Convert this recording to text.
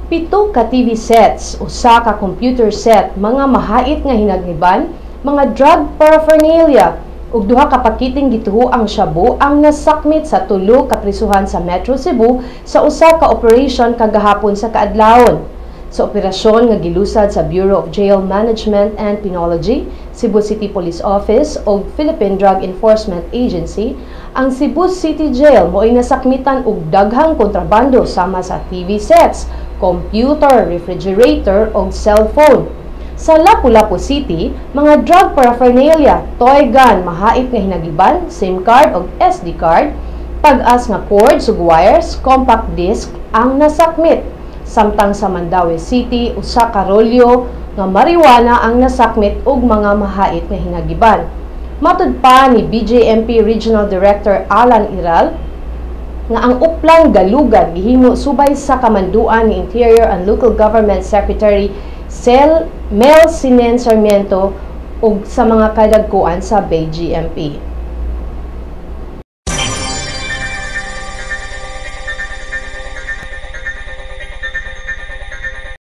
Pito ka TV sets, usa ka computer set, mga mahait nga hinagniban, mga drug paraphernalia, ug duha ka pakiting gituhoang shabu ang nasakmit sa tulo ka prisuhan sa Metro Cebu sa usa ka operation kagahapon sa kaadlawon. Sa operasyon nga gilusad sa Bureau of Jail Management and Penology, Cebu City Police Office ug Philippine Drug Enforcement Agency, ang Cebu City Jail mo'y nasakmitan og daghang kontrabando sama sa TV sets, computer, refrigerator ug cellphone. Sa Lapu-Lapu City, mga drug paraphernalia, toy gun, mahait nga hinagiban, SIM card ug SD card, tag-as nga cords ug wires, compact disc ang nasakmit. Samtang sa Mandaue City, usa ka rolyo nga marijuana ang nasakmit ug mga mahait nga hinagiban. Matud pa ni BJMP Regional Director Alan Iral nga ang Oplan Galugad gihimo subay sa kamanduan ni Interior and Local Government Secretary Sel Mel Sinen Sarmiento ug sa mga kadagkuan sa BJMP.